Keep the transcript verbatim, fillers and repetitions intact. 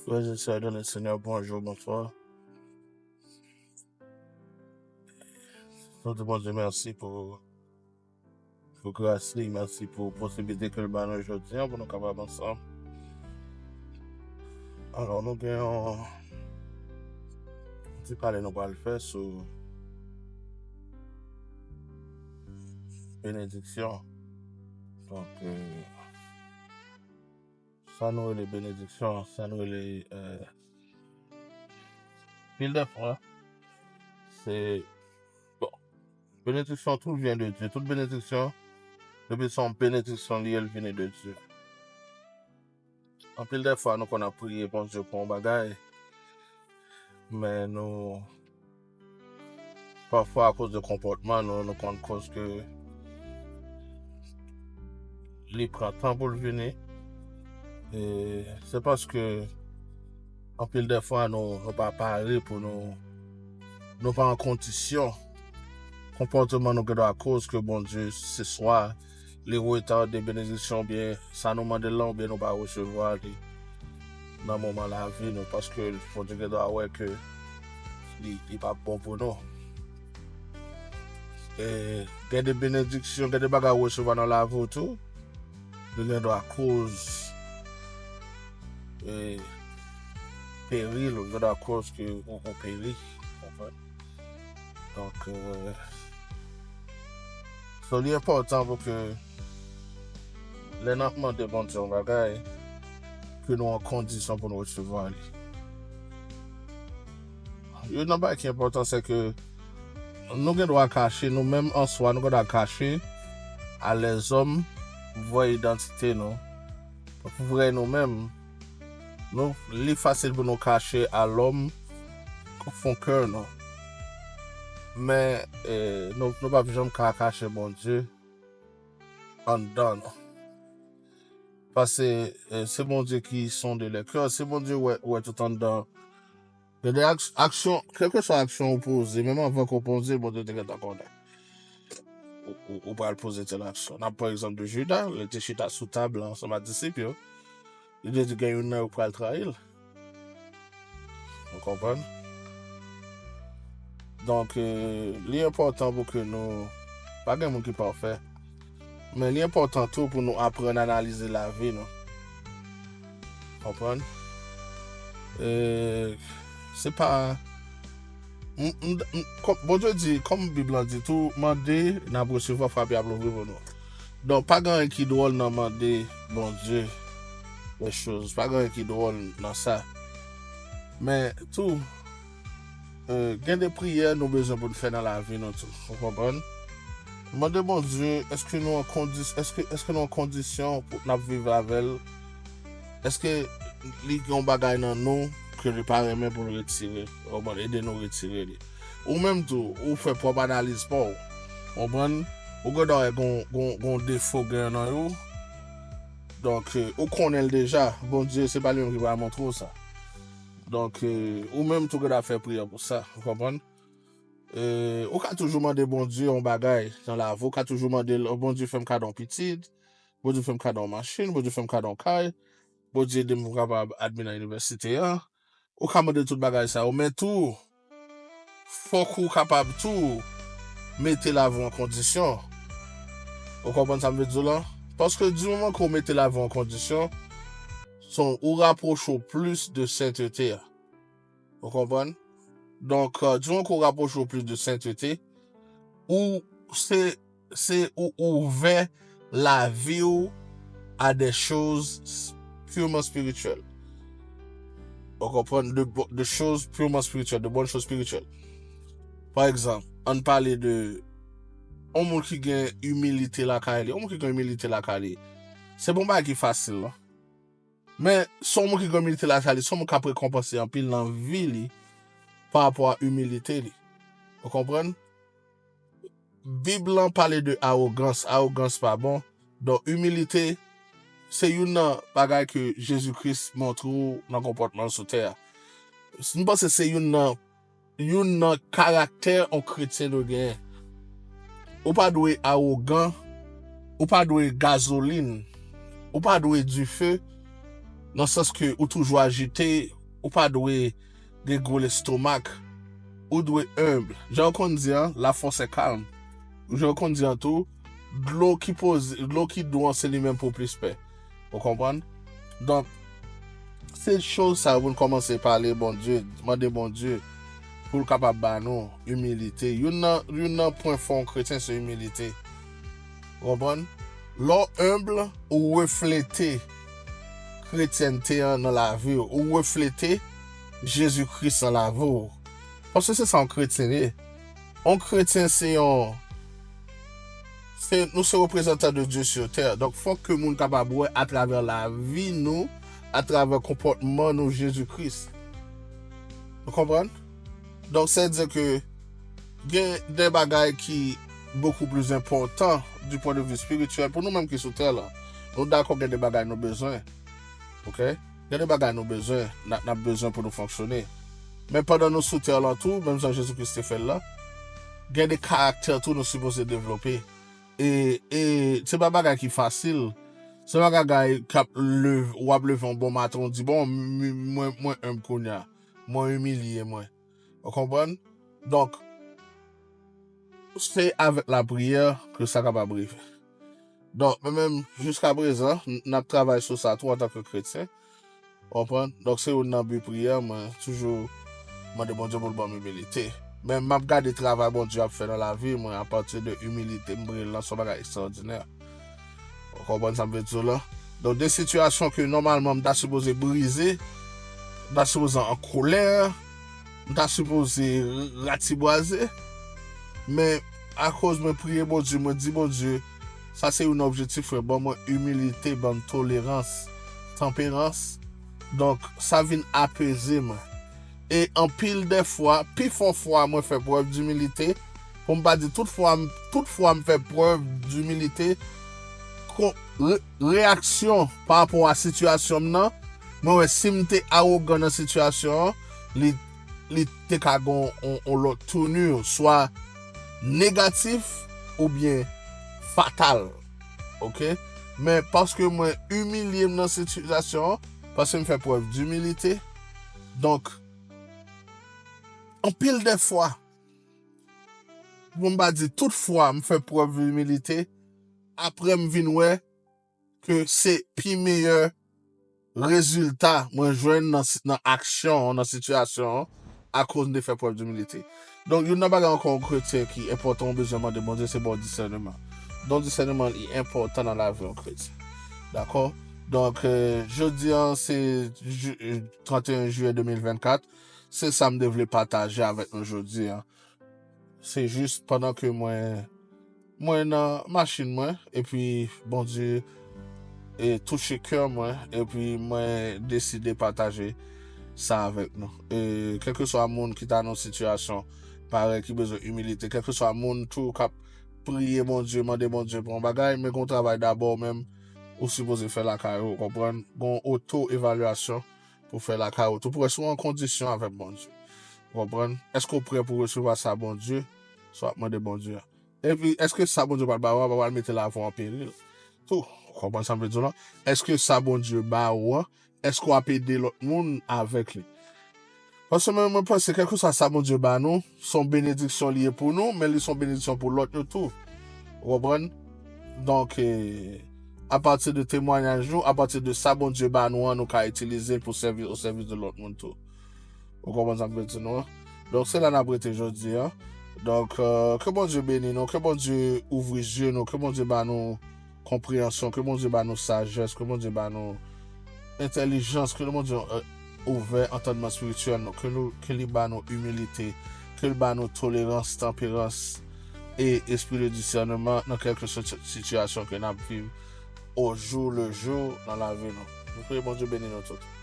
Frè e sè nan le Senyè, bonjou, bonswa. Nou di Bondye mèsi pou, pou gras li, mèsi pou posiblite ke l ba nou jodi a pou nou kapab ansanm. Alò, nou gen yon ti pale nou pral fè sou benediksyon. Donk, euh, sa nou rele benediksyon, sa nou rele, euh, pil de fwa, se, bon, benediksyon, tout vyen de Dye. Tout benediksyon, depi se yon benediksyon li ye, l vini de Dye. Anpil de fwa, nou konn ap priye Bondye pou yon bagay, men nou, pafwa, akoz de konpòtman nou, nou konn koz ke li pran tan pou l vini. E se paske anpil de fwa nou, nou pa pare pou nou, nou pa an kondisyon. Konpòtman nou gen dwa koz ke Bondye, se swa li retade benediksyon oubyen sa nou mande l lan, oubyen nou pa resevwa li nan moman lavi nou, paske Bondye gen dwa wè ke li, li pa bon pou nou. E gen de benediksyon, gen de bagay ou resevwa nan lavi w tou, li gen dwa koz, e, peri l, ou gen dwa koz ke ou, ou peri. Konprann? Donk, euh, so li enpòtan pou ke lè n ap mande Bondye yon bagay, ke nou an kondisyon pou nou resevwa li. Youn nan bagay ki enpòtan, se ke nou gen dwa kache, nou menm an swa, nou gen dwa kache a lèzòm vrè idantite nou, vrè nou menm. Nou, li fasil pou nou kache a lòm fon kè nou. Men, eh, nou, nou p ap janm ka kache Bondye anndan nou. Paske, eh, se Bondye ki sonde lè kè, se Bondye wè, wè tout anndan. Gen de ak-, aksyon, kèlkeswa aksyon ou poze, menm anvan ke w poze, Bondye te gentan konnen. Ou, ou, ou pral poze tèl aksyon. N ap pran egzanp de Jida, lè l te chita sou tab la ansanm ak disip yo, li te di gen youn nan yo k pral trayi l. Ou konprann? Donk, eh, li enpòtan pou ke nou, pa gen moun ki pafè, men li enpòtan tou pou nou aprann analize lavi nou. Konprann? Eh, se pa, m, m, m, kòm, Bondye di, kòm Bib lan di tou, mande, n ap resevwa, frape, y ap louvri pou nou. Donk, pa gen anyen ki dwòl nan mande Bondye de choz. Pa gen anyen ki dwòl nan sa. Men tou, eh, gen de priyè nou bezwen pou n fè nan lavi nou tou. Ou konprann? Mande Bondye, èske nou an kondis-, èske, èske nou an kondisyon pou n ap viv avè l? Èske li gen yon bagay nan nou ke li pa renmen pou l retire? Ou konprann? Ede nou retire li. Ou menm tou, ou fè pwòp analiz pa w. Konprann? Ou gen dwa wè gon, gon, gon defo gen nan ou. Donk, eh, ou konnen l deja. Bondye, se pa li menm ki pral montre w sa. Donk, eh, ou menm tou gen dwa fè priyè pou sa. Ou konprann? Eh, ou ka toujou mande Bondye yon bagay nan lavi w. Ou ka toujou mande l, "Bondye, fè m kado yon pitit. Bondye, fè m kado yon machin. Bondye, fè m kado yon kay. Bondye, ede m pou m kapab admit nan inivèsite a." Ou ka mande tout bagay sa yo, men tou, fòk ou kapab tou mete lavi w an kondisyon. Ou konprann sa m vle di w la? Paske di moman ke w mete lavi w an kondisyon, se ou rapwoche w plis de sentete a. Ou konprann? Donk, euh, di moman ke w rapwoche w plis de sentete, ou se, se ou ouvè lavi w à des choses purement spirituelles. Ou konprann? De bo-, de choses purement spirituelles, de bonnes choses spirituelles. Pa egzanp, ann pale de yon moun ki gen imilite lakay li. Yon moun ki gen imilite lakay li, se pa yon bagay ki fasil, non. Men, se yon moun ki gen imilite lakay li, se yon moun k ap rekonpanse anpil nan vi li pa rapò a imilite li. Ou konprann? Bib lan pale de awogans. Awogans pa bon. Donk, imilite, se youn nan bagay ke Jezi Kris montre w nan konpòtman l sou tè a. M panse se youn nan, youn nan karaktè yon kretyen dwe genyen. Ou pa dwe awogan, ou pa dwe gazolin, ou pa dwe dife, Nan sans ke ou toujou ajite, ou pa dwe gen gwo lestomak, ou dwe enb. Jan yo konn di an, la force est calme. Jan yo konn di an tou, dlo ki poze, dlo ki dou an se li menm pou plis pè. Ou konprann? Donk, se choz sa yo pou n kòmanse pale Bondye, mande Bondye pou l kapab ba nou imilite. Youn nan, youn nan pwen fò yon kretyen se imilite. Ou konprann? Lè w enb, ou reflete kretyènte an nan lavi w. Ou reflete Jezi Kris nan lavi w. Paske se sa yon kretyen ye. Yon kretyen se yon, se, nou se reprezantan de Dieu sur terre. Donk, fòk ke moun kapab wè atravè lavi nou, atravè konpòtman nou, Jezi Kris. Ou konprann? Donk, sa vle di ke gen de bagay ki beaucoup plus important du point de vue spirituel pou nou menm ki sou tè la. Nou dakò gen de bagay nou bezwen. Ok? Gen de bagay nou bezwen, n ap, n ap bezwen pou nou fonksyone. Men pandan nou sou tè lan tou, menm jan Jezi Kris te fè l la, gen de karaktè tou nou sipoze devlope. E, e se pa bagay ki fasil. Se pa bagay k ap leve, w ap leve yon bon maten, w di, "Bon, m, mwen, mwen enb kounye a. Mwen imilye mwen." Ou konprann? Donk, se avèk lapriyè ke sa kapab rive. Donk, mwen menm, jiska prezan, n, n ap travay sou sa tou antanke kretyen. Ou konprann? Donk, se youn nan bi priyè mwen, toujou mande Bondye pou l ban m imilite. Men m ap gade travay Bondye ap fè nan lavi mwen apati de imilite, m priyel lan, se yon bagay ekstraòdinè. Ou konprann sa m vle di w la? Donk, de sitiyasyon ke nòmalman m ta sipoze brize, m ta sipoze an kolè, m ta sipoze ratibwaze, men akoz mwen priye Bondye, mwen di Bondye, sa se youn nan objektif, frè, ban mwen imilite, ban m tolerans, tanperans. Donk, sa vin apeze mwen. E anpil de fwa, pifò fwa mwen fè prèv dimilite, pou m pa di tout fwa, m, tout fwa m fè prèv dimilite, ko, re, reyaksyon pa rapò a sitiyasyon m nan, mwen wè si m te awogan nan sitiyasyon an, li, li te ka gen yon, yon lòt tournure, swa negatif oubyen fatal. Ok? Men paske mwen imilye m nan sitiyasyon an, paske m fè prèv dimilite, donk, anpil de fwa, pou m pa di tout fwa, m fè prèv imilite, apre m vin wè ke se pi meyè rezilta mwen jwenn nan, nan aksyon an, nan sitiyasyon an, akoz m te fè prèv dimilite. Donk, youn nan bagay ankò yon kretyen ki enpòtan ou bezwen mande Bondye, se ba w disèneman. Don disèneman li enpòtan nan lavi yon kretyen. Dakò? Donk, euh, jodi an, se ju, euh, trannteyen jiyè de mil vennkat. Se sa m te vle pataje avèk nou jodi an. Se jis pandan ke mwen, mwen nan machin mwen, epi Bondye, e, touche kè mwen, epi mwen deside pataje sa avèk nou. E, kèlkeswa moun ki ta nan yon sitiyasyon parèy ki bezwen imilite, kèlkeswa moun tou k ap priye Bondye, mande Bondye pou yon bagay, men gen yon travay dabò menm ou sipoze fè lakay ou, konprann? Gen yon oto evalyasyon pou fè lakay ou tou, pou wè si w an kondisyon avèk Bondye. Ou konprann? Èske w prè pou resevwa sa Bondye, sa w ap mande Bondye a? Epi, èske sa Bondye pral ba ou a, pa pral mete lavi w an peril tou? Ou konprann sa m vle di w la? Èske sa Bondye ba ou an, èske w ap ede lòt moun avèk li? Paske mwen, mwen panse, kèlkeswa sa Bondye ba nou, se yon benediksyon li ye pou nou, men li se yon benediksyon pou lòt yo tou. Ou konprann? Donk, e, apati de temwayaj nou, apati de sa Bondye ba nou an, nou ka itilize l pou sèvi o sèvis de lòt moun tou. Ou konprann sa m vle di nou an? Donk, se la n ap rete jodi an. Donk, euh, ke Bondye beni nou, ke Bondye ouvri zye nou, ke Bondye ba nou konpreyansyon, ke Bondye ba nou sajès, ke Bondye ba nou entèlijans, ke Bondye, euh, ouvè antandman espirityèl nou, ke nou, ke li ba nou imilite, ke li ba nou tolerans, tanperans e espri de disèneman nan kèlkeswa sitiyasyon ke n ap viv au jour le jour nan lavi nou. Nou priye Bondye beni nou tout.